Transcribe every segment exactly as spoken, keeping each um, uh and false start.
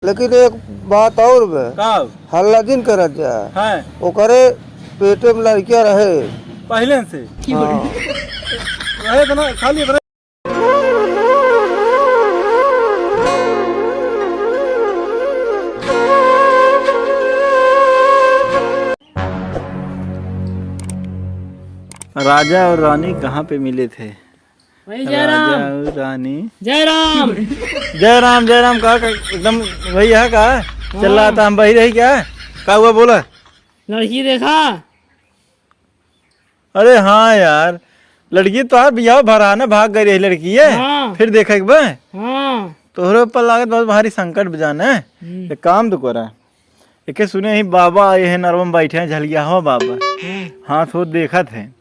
लेकिन एक बात और बे, का? हल्ला जिन करत जा। हाँ। ओकरे पेटे में लड़किया रहे। पहले से? हाँ। रहे तो ना, खाली इतना। राजा और रानी कहाँ पे मिले थे? वही राजा जयराम। और रानी। जयराम। जयराम, जयराम, का, का, एकदम वही है का? हाँ। चल रहा था, हम वही रही क्या? का हुआ, बोला? लड़की देखा? अरे हाँ यार, लड़की तोहार बियाह भरा ना, भाग गई रही लड़की ये। हाँ। फिर देखे के बा? हाँ। तोहरे ऊपर लागत बहुत भारी संकट बजाना है। हम्म। एक काम तो करा, एके सुने ही बाबा आए हैं, नरवा में बैठे हैं, झलिया हो बाबा। हाँ। हाथ होत देखत है।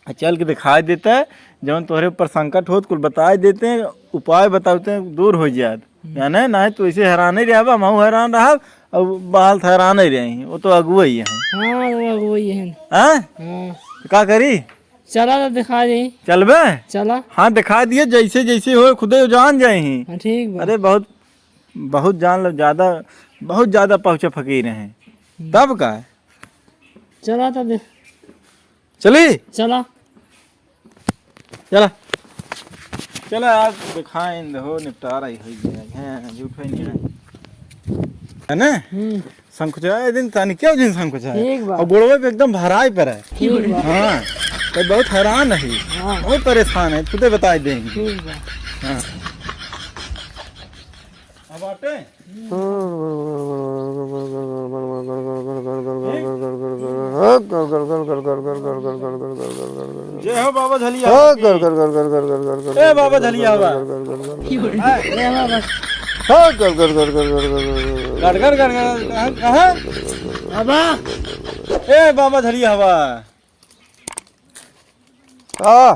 आ चल के दिखाई देता है, जौन तोहरे ऊपर संकट होत, कुल बताई देते हैं, उपाय बताते हैं, दूर हो जात। हम्म। जाने, नाहीं तो ऐसे हैरान ही रहब, हमहू हैरान रहब, और बाल तो हैरान ही रही, वो तो अगुआ ही है। हाँ, वो अगुआ ही है। हाँ? हाँ। तो का करी? चला तो दिखा दे। चलबे? चला। हाँ, दिखा दिए, जैसे जैसे हो खुदे जान जाए ही। हाँ, ठीक बा। अरे बहुत, बहुत जान लो, ज्यादा, बहुत ज्यादा पहुँचे फकीर हैं। हम्म। तब का? चला तो दे। चली? चला। चला। चला, आज दिखाएं दहो, निपटारा ही होई गया है, झूठ है नहीं है। है ना? हम्म। संकुचाए दिन तानी क्यों दिन संकुचाए? ठीक बा। और गोड़वे पे एकदम भराई पर है। ठीक बा। हाँ, तो बहुत हैरान है। हाँ। बहुत परेशान है, खुदे बताई देंगे। ठीक बा। हाँ। अब आटे? जय हो बाबा झलिया बाबा की। ए बाबा झलिया बाबा। ए बाबा। गड़, गड़, गड़, गड़, कहाँ, कहाँ? बाबा। ए बाबा झलिया बाबा। हाँ।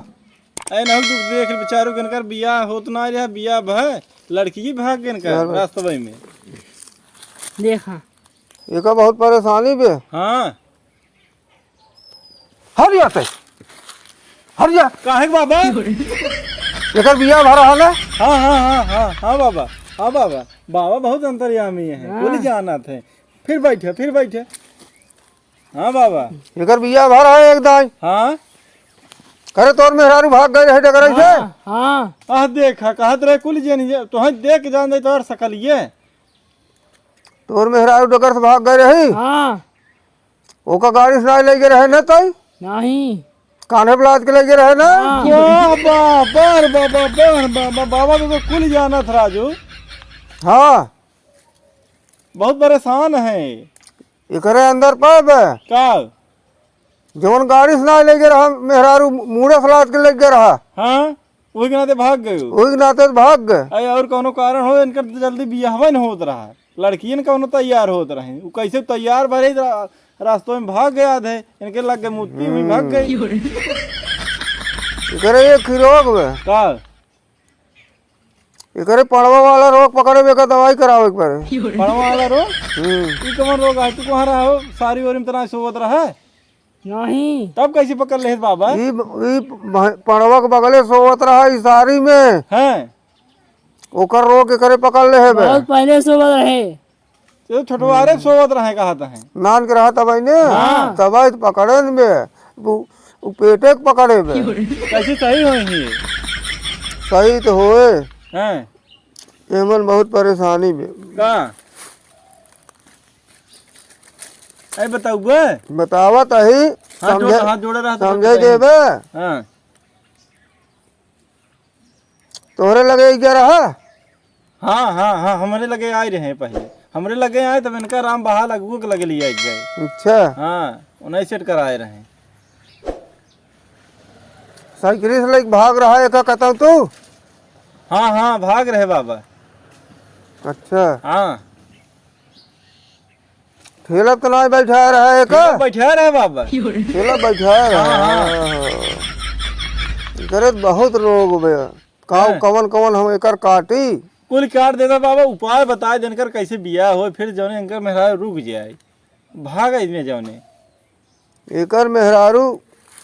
ए, नहुल, तू देख, बेचारू के इनकर बियाह होत ना रहा, बियाह भय, लड़की भाग के इनकर यार भाई। रास्तवे में। देखा। एका बहुत परेशानी बे। हाँ। हट जा ते। हट जा। काहे के बाबा? एकर बियाह भरा है ना? हाँ, हाँ, हाँ, हाँ, हाँ बाबा। हाँ बाबा। बाबा बहुत अंतर्यामी है। हाँ। बोली जानत है। फिर बैठे, फिर बैठे। हाँ बाबा। एकर बियाह भर है एक दाई। हाँ। करे तोर मेहरारू भाग गए रहे डगरई से। हाँ, हाँ। आह देखा, कहत रहे कुल जन ये, तोहई देख के जान जाई तोहर सकलिए। तोर मेहरारू डगर से भाग गए रही। हाँ। ओका गाड़ी से ना ले गए रहे ना तई? नहीं। कान्हे पे लाद के ले गए रहे ना? हाँ। वाह, वाह, वाह रे बाबा, वाह रे बाबा, बाबा तो, तो कुल जानत राजू। हाँ। बहुत परेशान है। एकरे अंदर पाए बे। का? जवन गाड़ी से ना लेके रहा, मेहरारू मूड़े से लाद के लेके रहा। हाँ, वही के नाते भाग गए। वही के नाते भाग गए। अरे, और कौनो कारण हो, इनकर तो जल्दी बियाहवा न होत रहा। लड़कियन कौनो तैयार होत रहे। उ कैसे तैयार भरे रा-, रास्तों में भाग गया थे, इनके लग गए मुत्ती हुई, भाग गए। एकरे एक ही रोग बे। का? एकरे पड़वा वाला रोग पकड़े बे का दवाई करावे के पड़े। पड़वा वाला रोग? हम्म। ई कौन रोग है? तू कहाँ रहा हो? सारी ओरी में तना सोवत रहा है? नहीं। तब कैसे पकड़ लेत बाबा? ई, ई भ-, पड़वा के बगले सोवत रहा ई सारी में। हैं। ओकर रोग एकरे पकड़ ले है बे। बहुत पहले सोवत रहे। तो छोटवारे सोवत रहे, कहत हैं। नान के रहत अबहिने? हाँ। तबहित पकड़े न बे। उ, उ पेटे के पकड़े बे। कैसे सही होई ही? सही तो होए। हैं। एमन बहुत परेशानी बे। का? ए, बताऊ बे? बतावत अही, हाथ जोड़, समझे, हाथ जोड़े रहा तो समझे बताई। देबे। हाँ। तोहरे लगे अइगा रहा? हाँ, हाँ, हाँ, हमरे लगे आए रहे पहले। हमरे लगे आए तब इनका राम बहाल अगुओ के लगे लिया गए। अच्छा। हाँ, उन्हें सेट कराए रहे। साइकिल से लेके भाग रहा है का कहता तू? हाँ, हाँ, भाग रहे बाबा। अच्छा। हाँ। ठेला तो ना बैठा रहा है का? ठेला बैठा रहे बाबा। ठेला बैठा रहा है। हाँ, हाँ। हाँ। करे बहुत रोग बे। का, हैं। कवन कवन हम एकर काटी? कुल काट देता बाबा, उपाय बताए देनकर कैसे बियाह होए, फिर जौने इनकर मेहरारू रुक जाए, भाग इसमें जौने। एकर मेहरारू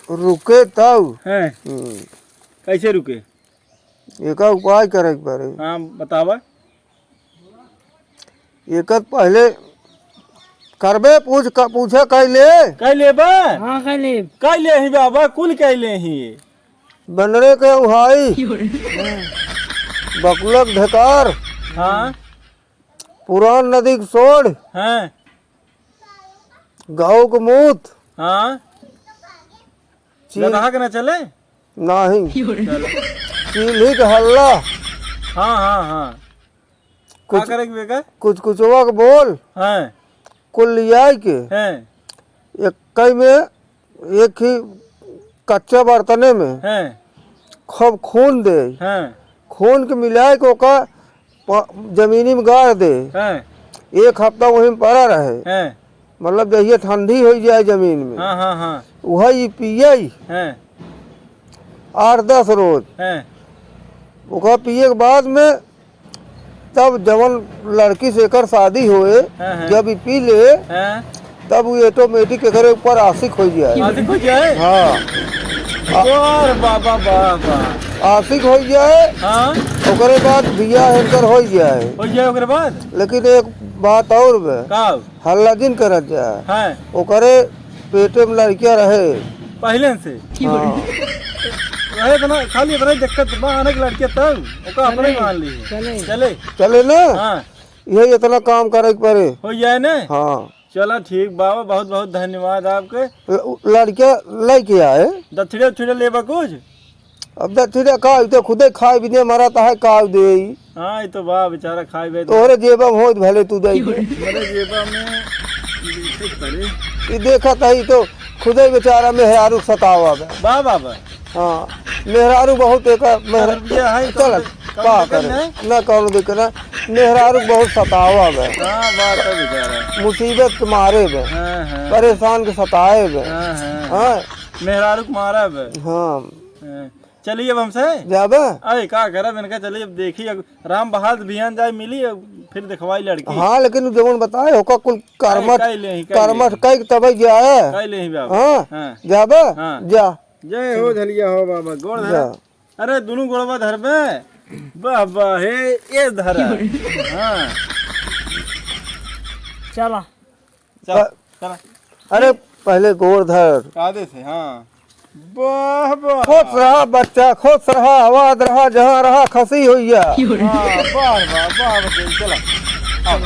रुके तब। हैं। हम्म। कैसे रुके? एका उपाय करे के पड़े। हाँ, बतावा। एकर पहिले करबे पूछ, क-, पूछे कैले? कैले बा? हाँ, कैले। कैले ही बाबा, कुल कैले ही। बनरे के उहाई। बकुलक ढेकार। हाँ। पुरान नदी के सोड़। हाँ। गौ के मूत। हाँ। चील- गदहा के ना चले? नाही। चलो। चील्ही के हल्ला। हाँ, हाँ, हाँ। का कुछ, करे के बेका? कुछ कुचवा के बोल। हाँ। कुल लियाई के। हाँ। एक कई में एक ही कच्चा बर्तने में हैं। खूब खून दे। हैं। खून के मिलाए के ओका प-, जमीनी में गाड़ दे। हैं। एक हफ्ता वहीं में पड़ा रहे। हैं। मतलब जहिया ठंडी होइ जाए जमीन में, हाँ, हाँ, हाँ। वह ई पिए। हैं। आठ दस रोज। हैं। ओका पिए के बाद में तब जवन लड़की से एकर शादी होए, हाँ, हाँ। जब ई पी ले, हाँ। तब उ automatic एकरे ऊपर आशिक होइ जाए। आशिक होइ जाए? हाँ। वाह रे बाबा, वाह, वाह। आशिक होइ जाए, हाँ। ओकरे बाद बियाह एकर होइ जाए। होइ जाए ओकरे बाद? लेकिन एक बात और बे। का? हल्ला जिन करत जाए। हाँ। ओकरे पेटे में लड़किया रहे। पहिले से? हाँ। रहे इतना, खाली इतना ही दिक्कत बा, आने के लड़किया तब, ओका अपने ही चले। मान ली। चले। चले। चले ना? हाँ। यही इतना काम करे के पड़े। होइ जाए ना? हाँ। चला ठीक बाबा, बहुत बहुत धन्यवाद आपके। ल-, लड़किया लेके आए। दक्षिणा उक्षिणा लेबा कुछ? अब दक्षिणा का, ई तो खुदे खाए बिने मरत है, का देई? हाँ, ई तो बा बेचारा खाए बे। तोहरे जेबा में होत भले तू दे दे। मेरे जेबा में लिखे पड़े। ई देखत है, ई तो खुदे बेचारा मेहरारू सतावा बे। बा, बा, बा। हाँ, मेहरारू बहुत एक मेहरा-, अब ये है, चल, कौन का दिक्कत करे? नहीं? ना कौनो दिक्कत ना। मेहरारू बहुत सतावा बे। हाँ, बात है बेचारा। मुसीबत के मारे बे। हाँ, हाँ। परेशान के सताए बे। हाँ, हाँ। हाँ। मेहरारू के मारा बे। हाँ। हाँ। चलिए अब हमसे। जाबे? अरे का करब इनका, चलिए अब देखी, अब राम बहाल बिहान जाए मिली, अब फिर देखवाई लड़की। हाँ, लेकिन जवन बताए, ओका कुल करमठ, कई लेही, कई करमठ लेही। कई तबे जाए। कई लेही बाबा। हाँ? हाँ। जाबे? हाँ। जा। जय हो धलिया हो बाबा, गोड़ धर। जा। अरे दुनू गोड़वा धरबे। वाह, वाह, हे, ए धर। हाँ। चला। चल, अ-, चल। अरे, पहले गोड़ धर। कादे से, हाँ। वाह, वाह। खुश रहा बच्चा, खुश रहा, आबाद रहा, जहाँ रहा, खसी होइया। हाँ, वाह, वाह, वाह, बच्चा, चला। आओ।